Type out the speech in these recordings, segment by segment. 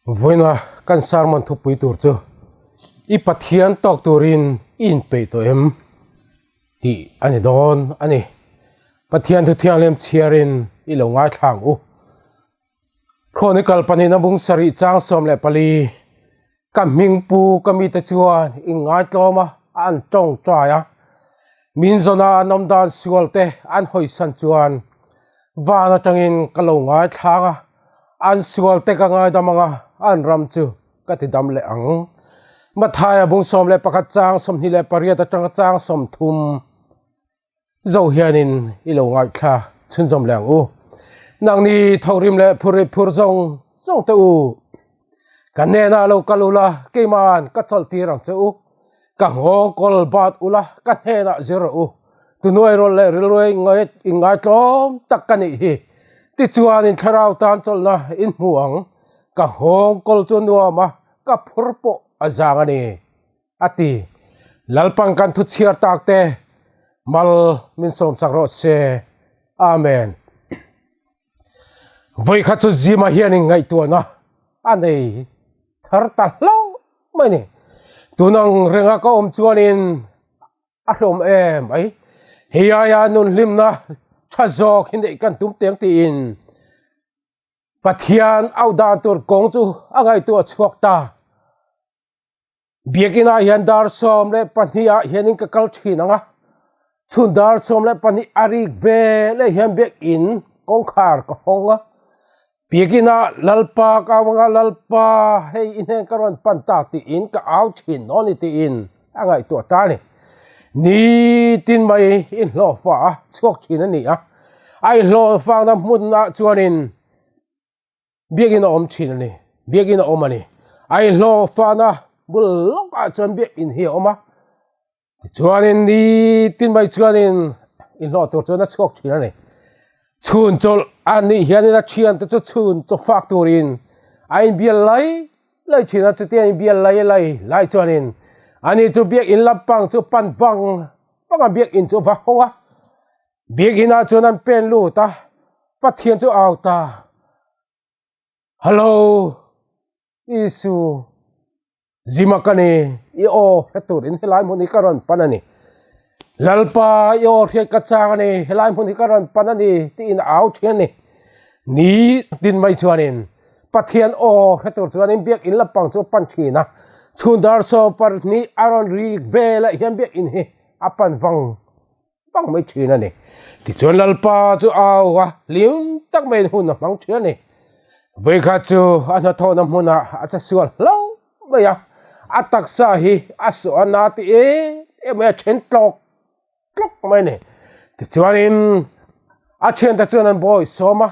Vawiina kan sermon thupui tur chu I Pathian tawk turin i inpeih tawh em? tih a ni dawn a ni. Pathian thu thianghlim chhiarin i lo ngaithla ang u. Chronicle pahnihna bung sarih chang 14 Ka hming pu ka mite chuan inngaihtlawm a, an tawngtai a. Min zawna an awm dan sual te an hawisan chuan van atangin ka lo ngaithlang a, an sual te ka ngaidam ang a, an ram chu ka ti dam leh ang. Mathaia bung 11 chang 28 atanga chang 30. Zo hianin i lo ngaihthla chhunzawm leh ang u. Nangni thorim leh phurrit phur zawng zawng te u. Ka hnenah lo kal ula, keima'n ka chawlh tir ang che u. Ka nghawng kawl bat ula, ka hnenah zir rawh u. Tunuai rawl leh rilruai inngaitlawm tak ka nih hi. Tichuan in thlarau tan chawlhna in hmu ang. Ka nghawng kawl chu nuam a, ka phur pawh a zang a ni. A ti. Lalpan kan thu chhiar tak te mal min sawm chak rawh se. Amen. Vawi kha chu Zima hianin ngaihtuahna a nei thar ta hlauh mai ni. Tunang renga ka awm chuanin a hlawm em mai. Hei aia nun hlimna tha zawk hi neih kan tum teng tiin Pathian auh dan tur kawng chu a ngaihtuah chhuak ta. Biakinn ah hian dar 12 ah hianin ka kal thin ang a, chhun dar 12 a rik ve leh hian biakinn kawngkhar ka hawng a, biakinn ah Lalpa ka au ang a, Lalpa hei i hnen ka rawn pan ta tiin ka au thin dawn ni tiin a ngaihtuah ta a ni. Nitin mai inhlawhfa a chhuak thin a ni a, a inhlawhfakna hmunah chuanin Biakinn a awm thin a ni. Biakinn a awm a ni. A inhlawh fana bul lawkah chuan biakinn hi a awm a. Tichuanin nitin mai chuanin inhlawh tur chuan a chhuak thin a ni. Chhun chawlh a nih hianin a thiante chu chhun chaw fak turin a inbial lai lai thin a. Chutia inbial lai lai lai chuanin ani chu biakinn lampang chu pan vang vang a biakinn chu a va hawng a. Biakinn ah chuan an pen lut a, Pathian chu au ta, Hallo, Isu, zima ka ni, i aw hre turin helai hmun hi ka rawn pan a ni. Lalpa, i aw hriat ka chang a ni, helai hmun hi ka rawn pan a ni, tiin a au thin a ni. Ni tin mai chuanin Pathian aw hre tur chuanin biakinn lampang chu a pan thin a, chhun dar 12 a rawn rik velah hian biakinn hi a pan vang vang mai thin a ni. Tichuan Lalpa chu au a, hlim tak maiin hun a hmang thin a ni. Vawikhat chu a hnathawhna hmunah a che sual hlauh mai a, a taksa hi a sawh a na ti em em mai a, then tlawk tlawk mai a ni. Tichuanin a thiante chuan an bawi sawm a,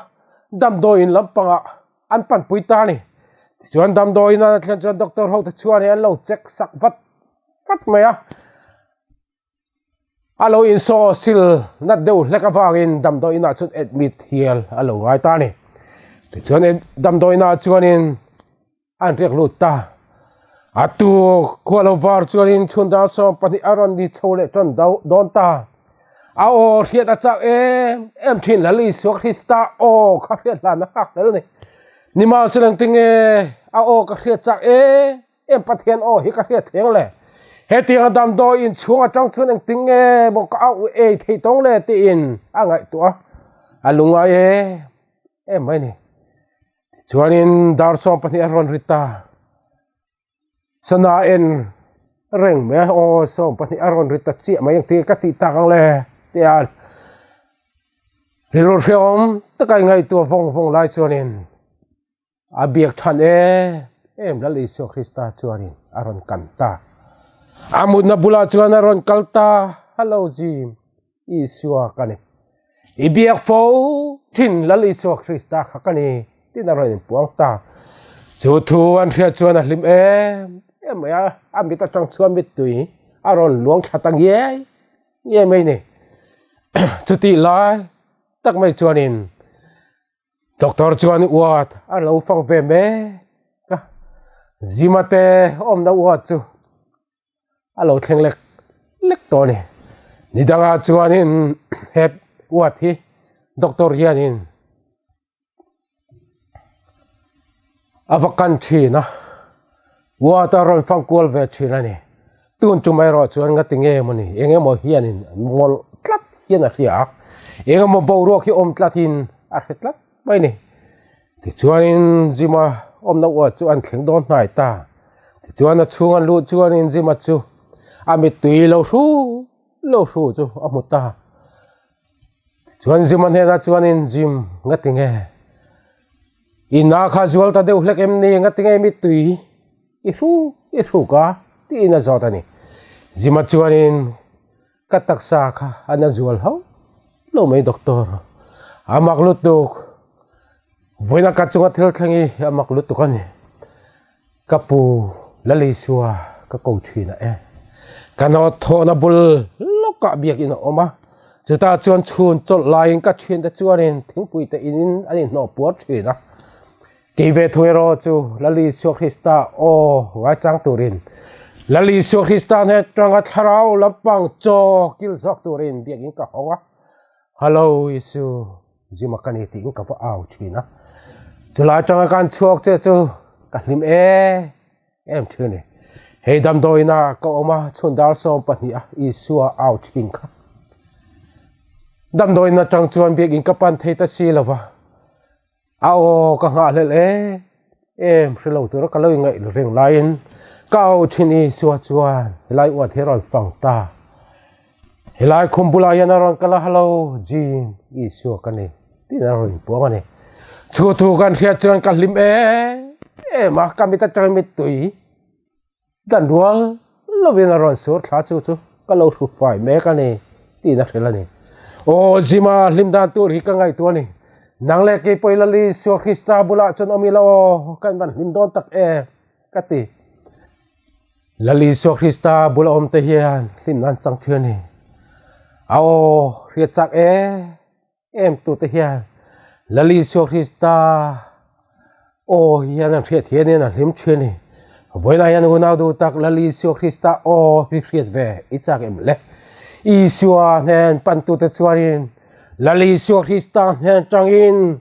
damdawiin lampangah an panpui ta a ni. Tichuan damdawiin an thlen chuan doctor ho te chuan an lo check sak vat vat mai a. A lo insaw sil nat deuh hlek avangin damdawiinah chuan admit hial a lo ngai ta a ni. Tichuan damdawiinah chuanin an riak lut ta. A tu khua lo var chuanin chhun dar 12 a rawn ni chho leh tawn dawn ta. A aw hriat a chak em em thin Lal Isua Krista aw kha hriat hlan a nghak tel a ni. Nimahsela engtinge a aw ka hriat chak em Em Pathian aw hi ka hriat theng le. Hetiang a damdawi in chhung atang chuan engtin nge maw ka au ei theih tawng le tiin a ngaihtuah a, a lungai em em mai ni. Tichuanin dar 12 a rawn ri ta. Sana en reng mai a, aw 12 a rawn ri ta chiah mai engtin nge ka tih tak ang le tia rilru hrehawm taka ngaihtuah vawng vawng lai chuanin A biak than em em Lal Isua Krista chuanin a rawn kan ta. A mutna bulah chuan a rawn kal ta, Hello Jim, Isua ka ni. I biak fo thin Lal Isua Krista kha ka ni tiin a rawn inpuang ta. Chu thu an hriat chuan a hlim em em mai a, a mit atang chuan mittui a rawn luang thla ta ngiai ngiai mai ni. Chutih lai tak mai chuanin Doctor chuan uat a lo fang ve mek a, Zima te awmna uat chu a lo thleng lek lek tawh a ni. Ni dangah chuanin he uat hi doctor hianin. A va kan thin a, ward a rawn fang kual ve thin a ni. Tun tum erawh chuan ngati nge maw ni, eng emaw hianin mawlh tlat hian a hria a, eng emaw boruak hi awm tlatin a hre tlat mai ni. Tichuanin Jim-a awmna ward chu an thleng dawn hnai ta. Tichuan a chhung an luh chuanin Jim-a chu a mittui lo hru lo hru chu a hmu ta. Tichuan Jim-a hnenah chuanin Jim ngati nge I na kha zual ta deuh hlek em ni? Ngatinge mittui i hru i hruk a? tiin a zawt a ni. Zima chuanin ka taksa kha a na zual hauh lo mai doctor, a mak lutuk, vawiina ka chunga thil thleng hi a mak lutuk a ni. Ka pu Lalisua ka ko thin a e. Ka nawt thawhna bul lawkah biakin a awm a, chutah chuan chhun chawlh laiin ka thiante chuanin thingpui te inin an inhnawh puar thin a. Kei ve thung erawh chu Lalisua Krista aw ngaichang turin Lalisua Krista hnen atanga thlarau lampang chaw kil zawk turin biakin ka hawng a. Hallo Isu. Jim-a ka ni tiin ka va au thin a, chulai atanga kan chhuak che chu ka hlim em em thin a ni. Hei damdawiina ka awm a, chhun dar 12 a Isua au thin kha. Damdawiin atang chuan biakin ka pan thei ta si lo va, a aw ka nghahhlelh em em hre lo tura ka lo ingaih reng laiin ka au thin Isua chuan helai uat hi a rawn fang ta. Helai khum bulah hian a rawn kal a, Hello Jim, Isua ka ni tiin a rawn inpuang a ni. Chu thu kan hriat chuan ka hlim em em a, ka mit atangin mittui dan rual lovin a rawn sur thla chu chu ka lo hru fai mek a ni tiin a hrilh a ni. Aw Jim-a hlim dan tur hi ka ngaihtuah a ni. Nang leh kei pawh i Lal Isua Krista bulah chuan awm ila aw, ka invan hlim dawn tak em ka ti. Lal Isua Krista bula awm te hian hlimna an chang thin a ni. A aw hriat chak em em tu te hian Lal Isua Krista aw hian an hriat hianin an hlim thin a ni. Vawiinah hian unau duh tak Lal Isua Krista aw hi hriat ve i chak em le? Isua hnen pantute chuanin Lal Isua Krista hnen tangin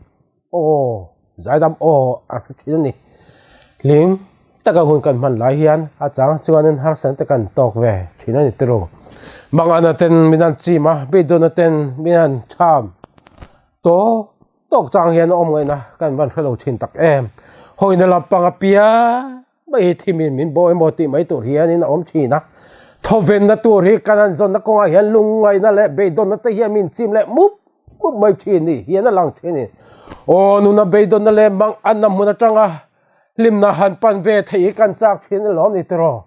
Aw, zaidam aw a hre thin a ni. Hlim taka hun kan hman lai hian a chang chuanin harsatna te kan tawk ve thin a ni tiro. Mangana ten min han chim a, beidawnna ten min han cham tawk tawk chang hian a awm ngaihna kan van hre lo thin tak em. Hawina lampang apiang mai hi thimin min baw emaw tih mai tur hianin a awm thin a. Thawvenna tur hi kan han zawnna kawngah hian lungngaihna leh beidawnna te hian min chim leh mup mup mai thin ni hian a lang thin a ni. Aw nuna beidawnna leh mang anna hmun atanga hlimna han pan ve theih hi kan chak thin alawm ni tiraw.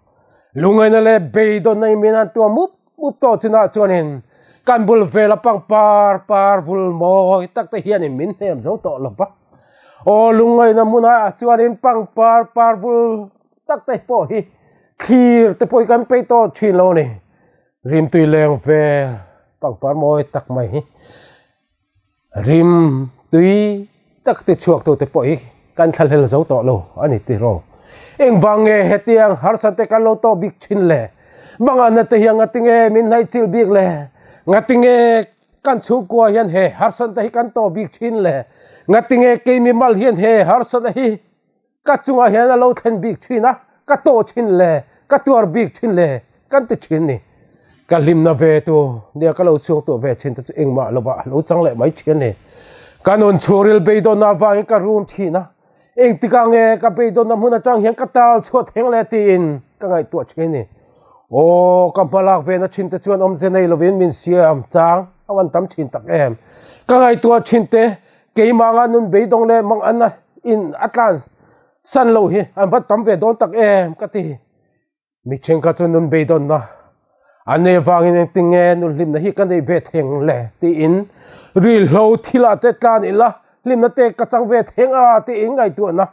Lungngaihna leh beidawnna in min han tuam mup mup tawh chinah chuanin kan bul vela pangpar par vul mawi tak te hianin min hnem zo tawh lo va. Aw lungngaihna hmunah chuanin pangpar par vul tak te pawh hi thlir te pawh hi kan peih tawh thin lo a ni. Rimtui leng vel pangpar mawi tak mai hi rim tui tak ti chhuak tu te pawh hi kan thlahlel zo tawh lo a ni tiraw. Engvang nge hetiang harsat te kan lo tawh bik thin le? Manganna te hian ngatinge min hnaihchilh bik le? Ngatinge Kan chhungkua hian he harsatna hi kan tawh bik thin le. Ngatinge kei mimal hian he harsatna hi ka chungah hian a lo thlen bik thin a, ka tawh thin le, ka tuar bik thin le kan ti thin ni. Ka hlimna ve tu nia ka lo chhuak tuah ve thin te chu engmah lovah a lo chang leh mai thin a ni. Ka nun chhungril beidawnna avangin ka rum thin a, Engtikah nge ka beidawnna hmun atang hian ka tal chhuah theng le tiin ka ngaihtuah thin ni. Aw, ka hmalak vena thin te chuan awmze nei lovin min siam chang a wan tam thin tak em. Ka ngaihtuah thin te keimah anga nun beidawng leh mangan in a tlan san lo hi an va tam ve dawn tak em ka ti. Mi thenkhat chu nun beidawnna an nei avangin engtin nge nun hlimna hi ka nei ve theng le tiin rilhlo thilah te tlan ila hlimna te ka chang ve theng a tiin ngaihtuahna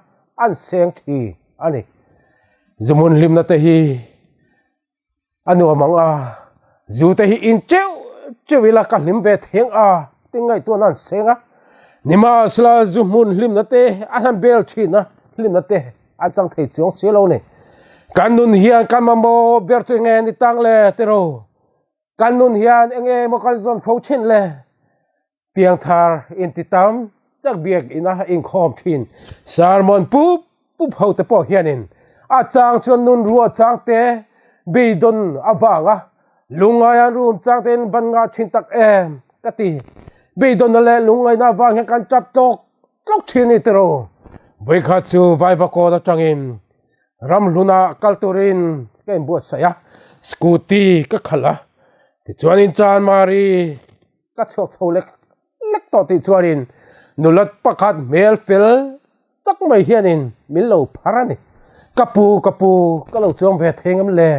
an seng thin a ni. Zu hmun hlimna te hi a nuam ang a, zu te hi in teuh teuh ila ka hlim ve theng a tiin ngaihtuahna an seng a. Nimahsela zu hmun hlimna te a han bel thin a, hlimna te A chang thei chuang si lo ni. Kan nun hian kan mamawh ber chu enge ni tang le tiro. Kan nun hian enge maw kan zawn fo thin le. Piangthar inti tam tak biak ina inkhawm thin. Sermon pup. pup ho te pawh hianin a chang chuan nun ruah chang te beidawn avanga lungngai an rum chang tein ban ngah thin tak em ka ti. Beidawnna leh lungngaihna avang hian kan chap tlawk tlawk thin a ni tiraw. Vawikhat chu Vaivakawn atangin Ramhlunah kal turin ka inbuatsaih a, scooty ka khalh a, tichuanin Chanmari ka chhuak chho lek lek tawh tih chuanin nula pakhat hmel fel tak mai hianin min lo phar a ni. Ka pu, ka pu, ka lo chuang ve thei ngam le,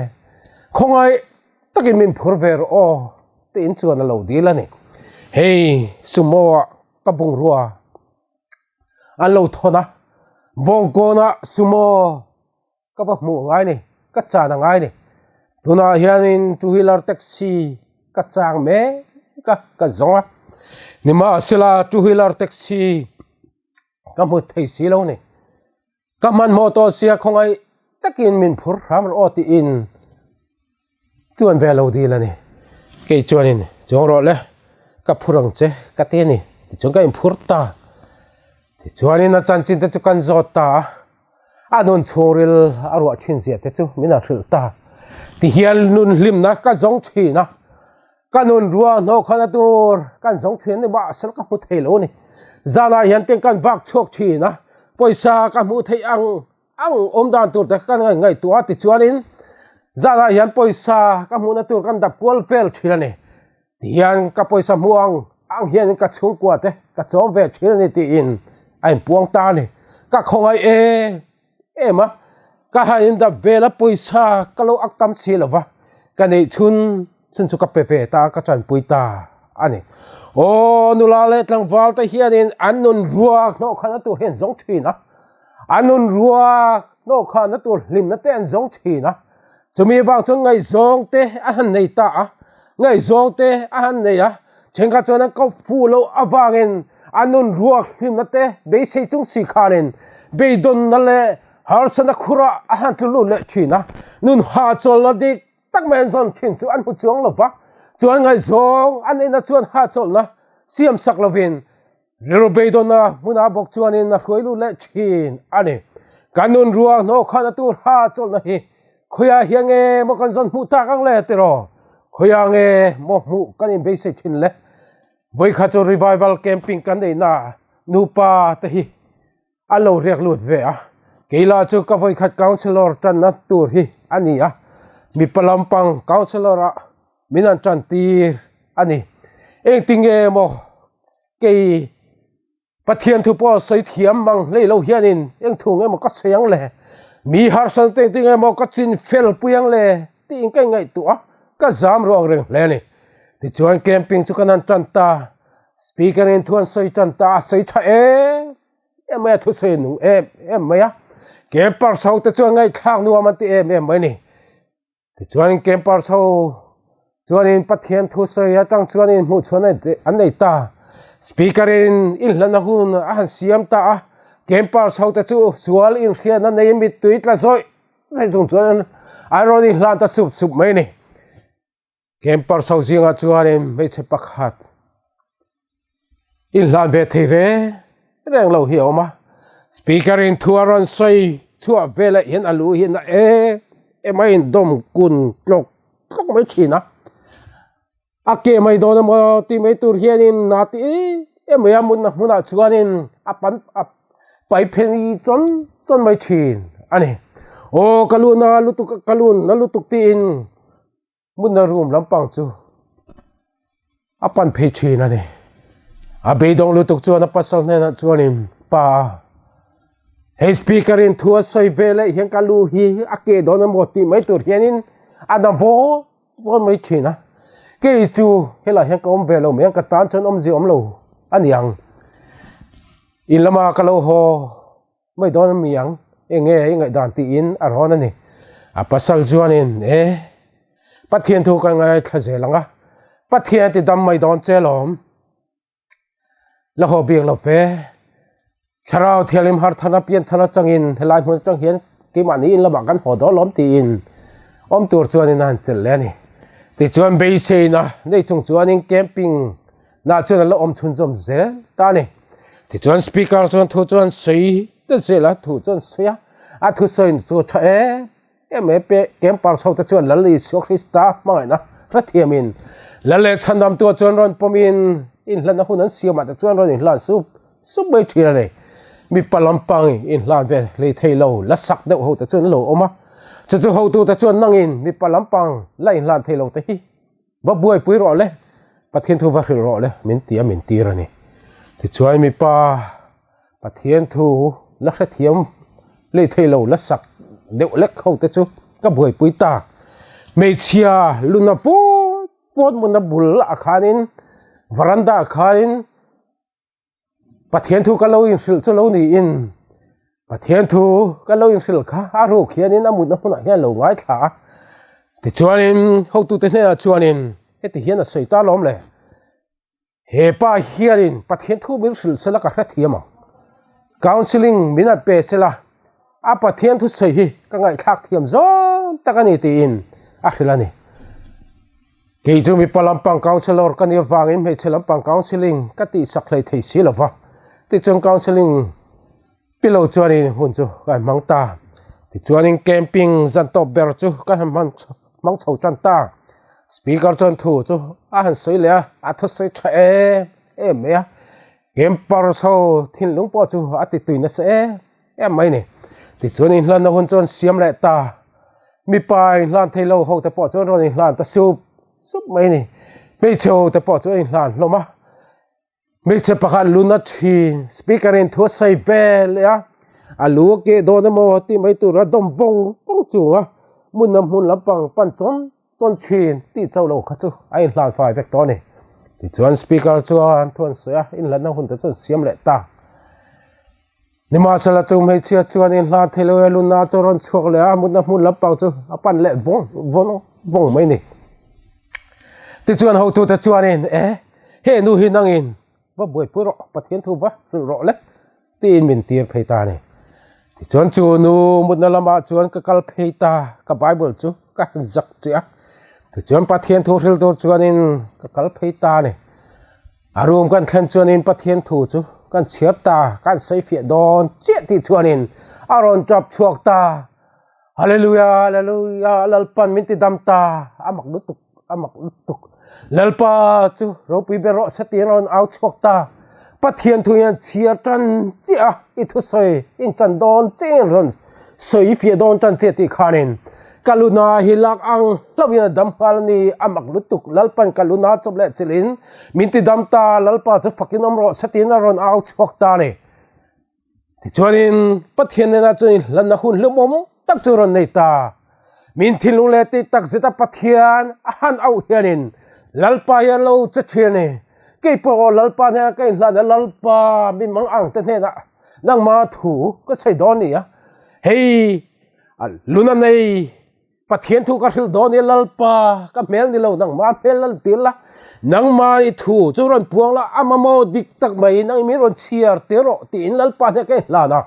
khawngaih takin min phur ve rawh aw tiin chuan a lo dil a ni. Hei sumo ah ka bungrua. An lo thawn a, Bawngkawnah sumo ka va hmuh ngai ni, ka chan a ngai ni. Tunah hianin two wheeler taxi ka chang mek a, ka zawng a. Nimahsela two wheeler taxi ka hmu thei si lo ni. Ka hmanhmawh tawh sia khawngaih takin min phur hram rawh aw tiin chuan ve lo dil a ni. Kei chuanin chuang rawh le, ka phur ang che ka ti a ni. Tichuan ka inphur ta. Tichuanin a chanchin te chu kan zawt ta a, a nun chhungril a ruah thin zia te chu min a hrilh ta. Tihian nun hlimna ka zawng thin a, Ka nun ruah hnawh khan a tur kan zawng thin a ni mahse ka hmu thei lo a ni. Zanah hian ten kan vak chhuak thin a, pawisa ka hmuh theih ang ang awm dan tur te kan ngaihtuah a tichuanin zanah hian pawisa ka hmuhna tur kan dap kual vel thin a ni. Tihian ka pawisa hmuh ang ang hian ka chhungkua te ka chawm ve thin a ni tiin a inpuang ta a ni. Ka khawngaih em em a, ka han indap vel a pawisa ka lo ak tam si lo va, ka neih chhun chhun chu ka pe ve ta a, ka tanpui ta a ni. Aw nula leh tlangval te hianin an nun ruak hnawh khan a tur hi an zawng thin a, an nun ruak hnawh khan a tur hlimna te an zawng thin a, Chumi vang chuan ngaihzawng te a han nei ta a, ngaihzawng te a han nei a, thenkhat chuan an kawp fuh loh avangin an nun ruak hlimna te beisei chung si khanin beidawnna leh harsatna khurah a han tlu lut leh thin a, nun hahchawlhna dik tak mai an zawn thin chu an hmu chuang lo va, chuan ngaihzawng an neihna chuan hahchawlhna siam sak lovin Rilru beidawnna hmunah bawk chuanin a hruai lut leh thin a ni. Kan nun ruang hnawh khan a tur ha chawlhna hi khawiah hian nge maw kan zawn hmuh tak ang le tiraw? Khawiah nge maw hmuh kan inbeisei thin le? Vawikhat chu revival camping kan neihna nupa te hi an lo riak lut ve a, keila chu ka vawikhat councellor tanna tur hi a ni a, mipa lampang councellor ah min an tan tir a ni. Engtinge maw kei Pathian thu pawh sawi thiam mang hlei lo hianin eng thu nge maw ka sawi ang le, mi harsatna te engtinge maw ka chin fel pui ang le tiin ka ingaihtuah a, ka zam ruang reng hle a ni. Tichuan camping chu kan han tan ta, speaker in thu an sawi tan ta, a sawi tha em em mai a, thusawi a nung em em mai a, campers ho te chuan ngaihthlak nuam an ti em em mai a ni. Tichuan campers ho chuanin Pathian thu sawi atang chuanin hmuh chhuan an nei ta. Speaker in inhlanna hun a han siam ta a, campers ho te chu sual inhriatna nei mittui tla zawih zawih chung chuan an rawn inhlan ta sup sup mai a ni. Campers ho zingah chuanin hmeichhe pakhat inhlan ve thei reng reng lo hi a awm a, speaker in thu a rawn sawi chhuah velah hian a lu hian a em em a indawm kun tlawk tlawk mai thin a, a ke mai dawn emaw tih mai tur hianin na ti em em mai a mutna hmunah chuanin a pan a pai phei chawn chawn mai thin a ni. Aw ka lu na lutuk ka lu na lutuk tiin. Hmunna room lampang chu a pan phei thin a ni. A beidawng lutuk chuan a pasal hnenah chuanin, Pa, hei speaker in thu a sawi ve leh hian ka lu hi a keh dawn emaw tih mai tur hianin a na vawn vawn mai thin a. Kei chu helaiah hian ka awm ve lo mai ang, ka tan chuan awmzia awm lo a ni ang. In lama ka lo haw. Mai dawn a mi ang, eng nge i ngaihdan tiin a rawn a ni. A pasal chuanin, E, Pathian thu ka ngaithla zel ang a, Pathian a ti dam mai dawn che lawm. La haw bik lo ve. Thlarau Thianghlim har thana pian thana changin helai hmun atang hian keimahni in lamah kan haw dawn lawm tiin awm tur chuanin a han chelh leh a ni. Tichuan beiseina nei chung chuanin camping Nah chuan a la awm chhunzawm zel ta a ni. Tichuan speaker chuan thu chuan sawi ta zel a, thu chuan sawi a. A thusawi chu tha em em mai pe Camper chho te chuan Lal Isua Krista hmangaihna hrethiamin Lal leh Chhandamtua chuan rawn pawmin inhlanna hun an siamah te chuan rawn inhlan sup sup mai thin a ni. Mipa lampang inhlan ve hlei thei lo la sak deuh ho te chuan an lo awm a, chu chu hotute chuan nangin mipa lampang la inhlan thei lo te hi Va buaipui rawh le, Pathian thu va hrilh rawh le min ti a min tir a ni. Tichuan mipa Pathian thu la hrethiam lei thei lo la sak deuh lek ho te chu ka buaipui ta. Hmeichhia luna vawt vawt hmuna bul ah khanin varanda ah khanin Pathian thu ka lo inhrilh chu lo niin Pathian thu ka lo inhrilh kha a ruk hianin a mutna hmunah hian lo ngaithla a. Tichuanin hotute hnenah chuanin heti hian a sawi ta lawm le, He pa hianin Pathian thu min hrilh sela ka hrethiam ang. Counselling min han pe sela a Pathian thu sawi hi ka ngaihthlak thiam zawng tak a ni tiin a hrilh a ni. Kei chu mipa lampang counsellor ka nih avangin hmeichhe lampang counselling ka tihsak hlei thei si lo va, tichuan counselling pillow chuanin hun chu ka han hmang ta. Tichuanin camping zan tawp ber chu ka han hman hmang chho tan ta. Speaker chuan thu chu a han sawi leh a, a thusawi tha em em mai a. Campers ho thinlung pawh chu a ti tui nasa em em mai ni. Tichuan inhlanna hun chuan siam leh ta. Mipa inhlan thei lo ho te pawh chuan rawn inhlan ta sup sup mai ni. Hmeichhe ho te pawh chu a inhlan hlawm a. Hmeichhe pakhat luna thin speaker in thu a sawi vel leh a, a lu a keh dawn emaw tih mai tura dawm vawng vawng chung a hmun a hmun lampang pan chawn chawn thin tih chauh lo kha chu a inhlan fai vek tawh a ni. Tichuan speaker chuan thu an sawi a, inhlanna hun te chu an siam leh ta. Nimahsela chu hmeichhia chuan inhlan thei lo e luna chu a rawn chhuak leh a, mutna hmun lampang chu a pan leh vawng vawng vawng mai a ni. Tichuan hotute chuanin e he nu hi nangin va buaipui rawh, Pathian thu va hrilh rawh le tiin min tir phei ta a ni. Tichuan chu nu mutna lamah chuan ka kal phei ta, ka Bible chu ka han zak chiah a. Tichuan Pathian thu hrilh tur chuanin ka kal phei ta a ni. A room kan thlen chuanin Pathian thu chu kan chhiar ta, kan sawi fiah dawn chiah tih chuanin a rawn tap chhuak ta. Hallelujah, Hallelujah, Lalpan min ti dam ta, a mak lutuk, a mak lutuk. Lalpa chu ropui ber rawh se tiin a rawn au chhuak ta. Pathian thu hian chhiar tan chiah a, i thusawi in tan dawn chiah in rawn sawi fiah dawn tan chiah tih khanin Ka luna hi lak ang hlauhin a dam nghal a ni, a mak lutuk. Lalpan ka luna chawp leh chilhin min ti dam ta, Lalpa chu fakin awm rawh se tiin a rawn au chhuak ta a ni. Tichuanin Pathian hnenah chuan inhlanna hun hlumawm tak chu rawn nei ta. Min thinlung leh tih tak zeta Pathian a han auh hianin Lalpa hi a lo che thin a ni. Kei pawh aw Lalpa hnenah ka inhlan a, Lalpa min mang ang te hnenah nangma thu ka chhei dawn a ni a, hei A luna nei Pathian thu ka hrilh dawn i Lalpa ka hmel ni lo nangma hmel lal tir la, nangma i thu chu rawn puang la, a mamawh dik tak mai nang i min rawn chhiar tir rawh tiin Lalpa hne ka inhlan a.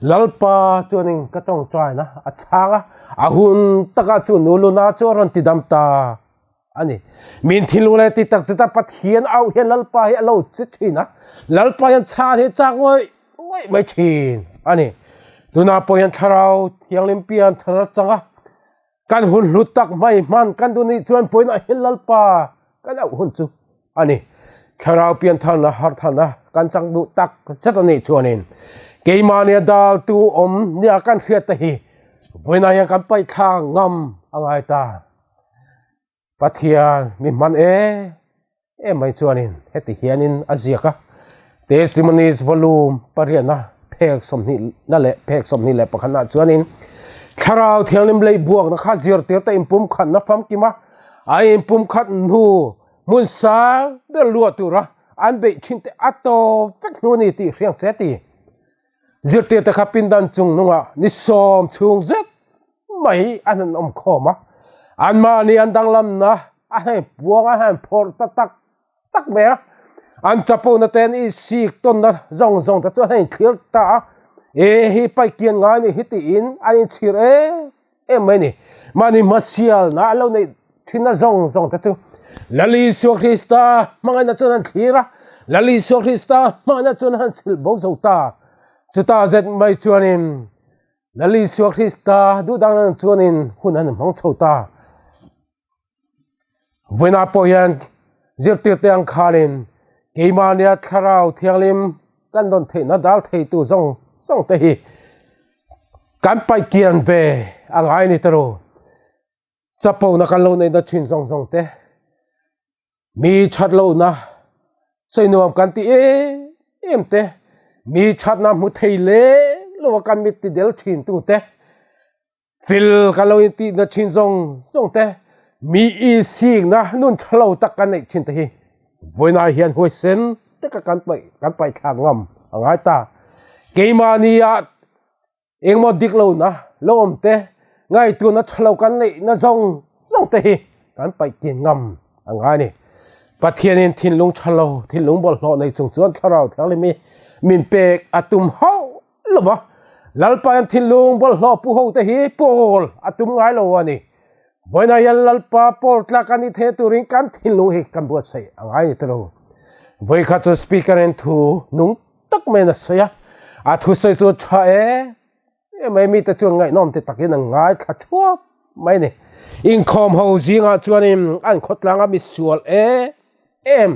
Lalpa chuanin ka tawngtaina a chhang a, a hun takah chu nu luna chu a rawn tidam ta a ni. Min thinlung leh ti tak chuta Pathian auh hian Lalpa hi a lo che thin a, Lalpa hian chhan hi chak ngawih ngawih mai thin a ni. Tunah pawh hian thlarau thianghlim pian thar chang a, kan hun hlut tak mai hman kan duh nih chuan vawiinah hian Lalpa kan auh hun chu a ni. Thlarau pian tharna harh tharna kan chang duh tak zet a nih chuanin keimahnia daltu awm nia kan hriat te hi vawiinah hian kan paihthla ngam a ngai ta. Pathian mi hman em em mai chuanin heti hianin a ziak a, Testimonies Volume pariatna phek sawmhnihna leh phek 21 ah chuanin Thlarau Thianghlim lei buakna kha zirtirte inpumkhatna famkim a, a inpumkhat hnu hmun sang ber luah tura an beih thin te a tawp vek hnu a ni tih hriang che ti. Zirtirte kha pindan chung nungah ni sawm chhung zet mai an han awm khawm a, anmahni an danglamna a heng puang a han phawrh ta tak tak mai a, an chapona te an ihsik tawnna zawng zawng te chu an inthlir ta a, e hi paikian ngai ni hi tiin an inchhir em em mai a ni. Mahni hmasialna an lo neih thinna zawng zawng te chu Lal Isua Krista hmangaihna chuan an thlir a, Lal Isua Krista hmangaihna chuan an han chhilh bo zo ta. Chutah zet mai chuanin. Lal Isua Krista duhdang nan chuanin hun an hmang chho ta. Vawiinah pawh hian zirtirte ang khanin keimahnia Thlarau Thianghlim kan rawn theihna dal theitu zawng zawng te hi kan paih kian ve a ngai a ni tawh. Chapona kan lo neihna thin zawng zawng te, mi that lohna sawi nuam kan ti em em te, mi thatna hmu thei leh lo a kan mit ti del thin tu te, Fil kan lo intihna thin zawng zawng te, mi isikna nun tha lo tak kan neih thin te hi vawiinah hian huaisen taka kan paih kan paih thlak ngam a ngai ta. Keimahnia engmaw dik lohna lo awm te, ngaihtuahna tha lo kan neihna zawng zawng te hi kan paih tin ngam a ngai a ni. Pathianin thinlung tha lo, thinlung bawlhhlawh nei chung chuan Thlarau Thianghlim hi min pek a tum hauh lo va, Lalpa hian thinlung bawlhhlawh pu ho te hi pawl a tum ngai lo a ni. Vawiinah hian Lalpa pawl tlak a ni thei turin kan thinlung hi kan buatsaih a ngai ni ta lo. Vawikhat chu Speaker in thu nung tak maiin a sawi a, a thusawi chu tha em em mai mite chuan ngaihnawm ti takin an ngaithla thuap mai a ni. Inkhawm ho zingah chuanin an khawtlang a misual em em,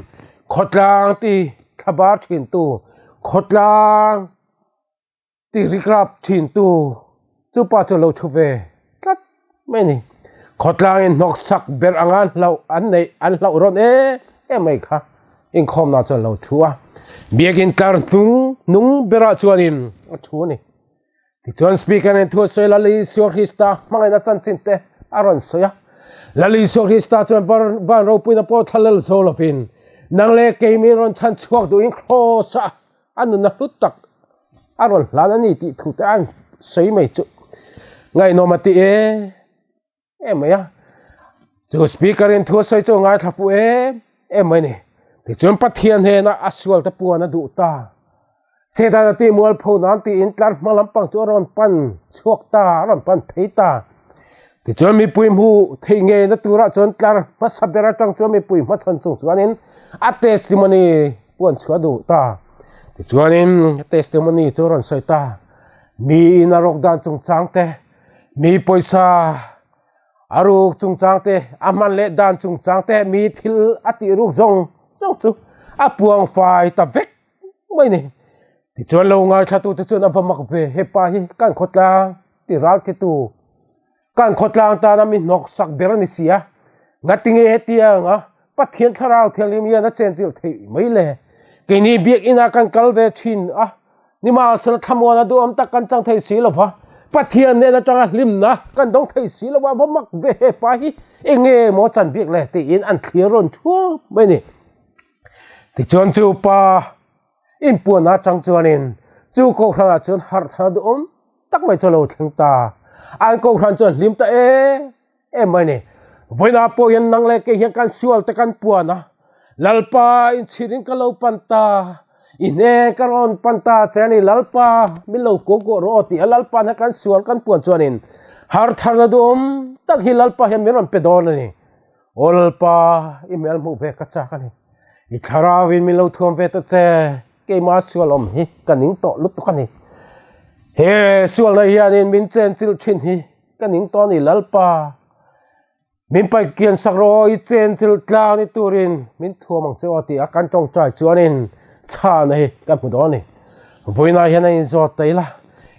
khawtlang ti thlabar thintu, khawtlang Ti rikrap thintu chu pa chu lo thu ve tlat mai a ni. Khawtlangin hnawksak ber anga an hlauh an neih an hlauh rawn em em mai kha inkhawmna chuan lo thu a. Biakin tlar hnung hnung berah chuanin a thu a ni. Tichuan Speaker nen thu a sawi Lal Isua Krista hmangaihna chanchin te a rawn sawi a. Lal Isua Krista chuan van ropuina pawh thlalel zo lovin nang leh keimi rawn chhan chhuak duhin Kraws-a a nunna hlu tak a rawn hlan a ni tih thu te an sawi mai chu ngaihnawm a ti em em mai a, chu speaker in thu a sawi chu a ngaithla fuh em em mai a ni. Tichuan Pathian hnena a sual te puan a duh ta, Setana tih mualpho nan tiin tlar hma lampang chu a rawn pan chhuak ta, a rawn pan phei ta. Tichuan mipui hmuh theih ngeina turah chuan tlar hmasa ber atang chuan mipui hmachhawn chung chuanin a testimony puan chhuah duh ta. Tichuanin testimony chu a rawn sawi ta, miin a rawk dan chungchang te, mi pawisa a ruk chungchang te, a hman leh dan chungchang te, mi thil a tih ruk zawng zawng chu a puang fai ta vek mai a ni. Tichuan lo ngaithlatute chuan a va mak ve, hepa hi kan khawtlang ti ral thitu Kan khawtlang tana mi hnawksak ber a ni si a, ngatinge hetiang a Pathian Thlarau Thianghlim hian a chenchilh theih mai le? Keini biakinn ah kan kal ve thin a, nimahsela thlamuan a duhawm tak kan chang thei si lo va, Pathian hnen atanga hlimna kan dawng thei si lo va, va mak ve he pa hi enge maw chan bik le tiin an thlir rawn thuap mai a ni. Tichuan chu pa Inpuan atang chuanin chu kohhranah chuan harh thar duhawm tak mai chu a lo thleng ta. An kohhran chuan hlim ta em em mai a ni. Vawiinah pawh hian nang leh kei hian kan sual te kan puan a, Lalpa inchhirin ka lo pan ta, i hnen ka rawn pan ta che a ni, Lalpa min lo kuah kuah rawh aw tih a Lalpa hnen kan sual kan puan chuanin harh tharna duhawm tak hi Lalpa hian min rawn pe dawn a ni. Aw Lalpa, i hmel hmuh ve ka chak a ni. I thlarauin min lo thuam ve ta che, keimah sual awm hi ka ning tawh lutuk a ni. He sualna hianin min chenchilh thin hi ka ning tawh a ni Lalpa. Min paihkian sak rawh, i chenchilh tlang ni turin min thuam ang che aw tih a kan tawngtai chuanin chhana hi ka hmu dawn a ni. Vawiinah hian a inzawt ta ila,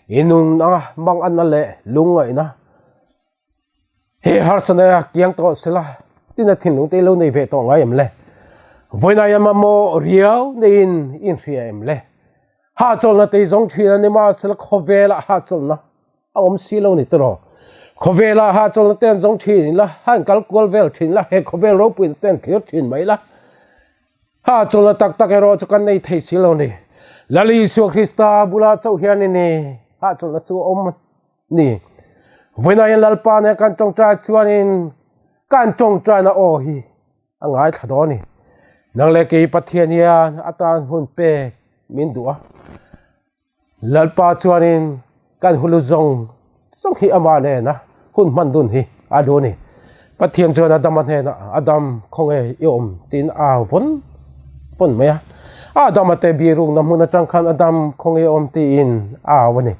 i nun anga manganna leh lungngaihna, He harsana a kiang tawh sela tina thinlung te lo nei ve tawh ngai em le? Vawiinah hian mamawh riau neiin inhria em le? Hahchawlhna te zawng thin a ni mahsela khawvelah hahchawlhna a awm si lo ni tawh. Khawvelah hahchawlhna te an zawng thin ila, han kal kual vel thin ila, he khawvel ropuina te an thlir thin mai ila. Hahchawlhna tak tak erawh chu kan nei thei si lo ni. Lal Isua Krista bulah chauh hian i ni hahchawlhna chu a awm. Ni. Vawiinah hian Lalpa nen kan tawngtai chuanin kan tawngtaina aw hi a ngaithla dawn a ni. Nang leh kei Pathian hian a tan hun pek min duh a. Lalpa chuanin kan hulu zawng zawng hi amah nena hun hman dun hi a duh a ni. Pathian chuan Adama hnenah, Adam, khawnge i awm? tiin a vawn vawn mai a. Adama te birukna hmun atang khan Adam, khawnge i awm? tiin a au a ni.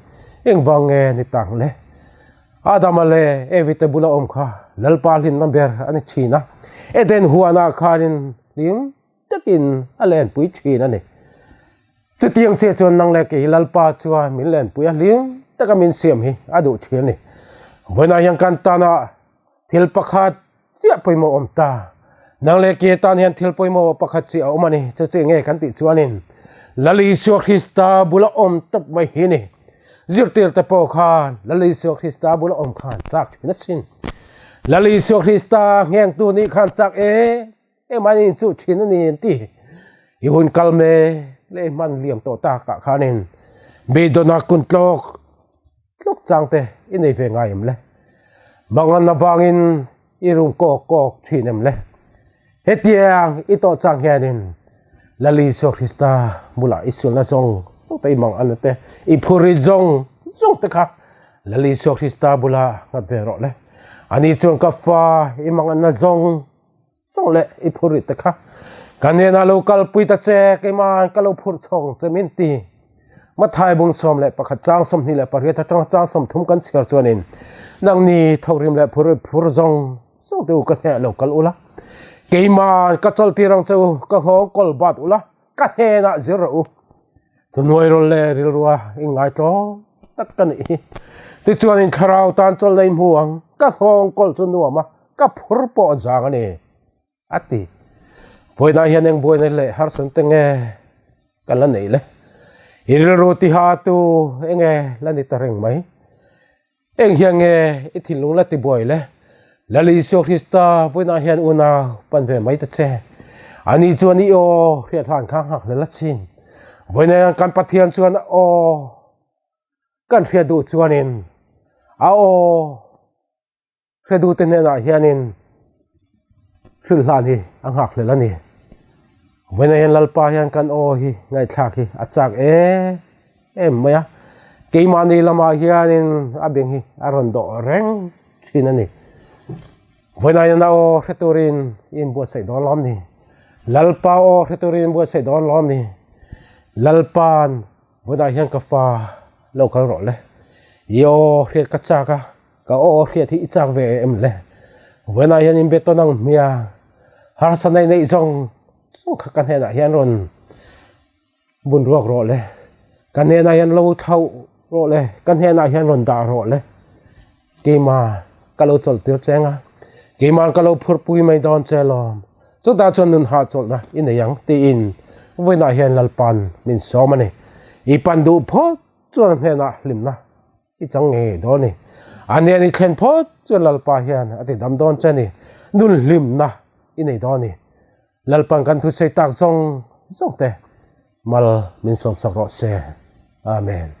Engvang nge ni tak le? Adama leh Evi te bula awm kha Lalpa hlimna ber a ni thin a, Eden huanah khanin hlim takin a lenpui thin a ni. Chutiang chiah chuan nang leh kei Lalpa chuan min lenpui a, hlim taka min siam hi a duh thin a ni. Vawiinah hian kan tana Thil pakhat chiah pawimawh awm ta. Nang leh ke tan hian thil pawimawh pakhat chiah a awm a ni. Chu chu enge kan tih chuanin Lal Isua Krista bula awm tawp mai hi ni. Zirtirte pawh khan Lal Isua Krista bula awm khan chak thin asin. Lal Isua Krista nghengtu nih khan chak e em an inchuh thin a ni an ti. I hun kal mek leh i hman liam tawh takah khanin beidawn a kun tlawk tlawk chang te i nei ve ngai em le? Mangan avangin i rum kawk kawk thin em le? Hetiang i tawh chang hianin Lal Isua Krista bulah i sualna zawng zawng te i mangan te, i phurrit zawng zawng te kha Lal Isua Krista bulah nghat ve rawh le. Ani chuan ka fa i manganna zawng Zawng leh i phur rih te kha ka hnenah lo kalpui ta che, keimah ka lo phurh chhawng che min ti. Mathai bung 11 chang 28 atanga chang 30 kan chhiar chuanin nangni thawkrim leh phur phur zawng zawng te u ka hneh lo kal ula, keimah ka chawlhtir ang che u, ka nghawng kawl bat ula, ka hnenah zir rawh u. Thuhnuai rawl leh rilrua inngai tlawm tak ka nih hi. Tichuanin thlarau tan chawlh nei hmu ang, ka nghawng kawl chu nuam a, ka phur pawh zang a ni, a ti. Vawiinah hian eng buaina leh harsatna te nge ka la neih le? I rilru tiha tu enge la ni ta reng mai? Eng hian nge i thinlung la tibuai le? Lal Isua Krista vawiinah hian unau pan ve mai ta che. Ani chuan i aw hriat hlan kha nghak hlel a chin. Vawiinah hian kan Pathian chuan a aw kan hriat duh chuanin a aw Hredute hnenah hianin hrilh hlan hi a nghak hlel a ni. Vawiinah hian Lalpa hian kan aw hi ngaihthlak hi a chak em em mai a, keimahni lamah hianin a beng hi a rawn dawh reng thin a ni. Vawiinah hian a aw hre turin i inbuatsaih dawn lawm ni? Lalpa aw hre turin i inbuatsaih dawn lawm ni? Lalpa'n vawiinah hian ka fa lo kal rawh le, i aw hriat ka chak a, Ka aw hriat hi i chak ve em le? Vawiinah hian in be tawn ang hmia, harsa neih neih zawng zawng kha ka hnenah hian rawn bun ruak rawh le, ka hnenah hian lo thlauh rawh le, ka hnenah hian rawn dah rawh le, keima ka lo chawlh tir cheng a, keima'n ka lo phurpui mai dawn che lawm, chutah chuan nun hahchawlhna i nei ang tiin vawiinah hian Lalpa'n min sawm a ni. I pan duh phawt chuan a hnenah hlimna I chang ngei dawn ni. A nen i thlen phawt chuan Lalpa hian a ti dam dawn che ni. Nun hlimna i nei dawn ni. Lalpa'n kan thusawi tak zawng zawng te mal min sawmsak rawh se. Amen.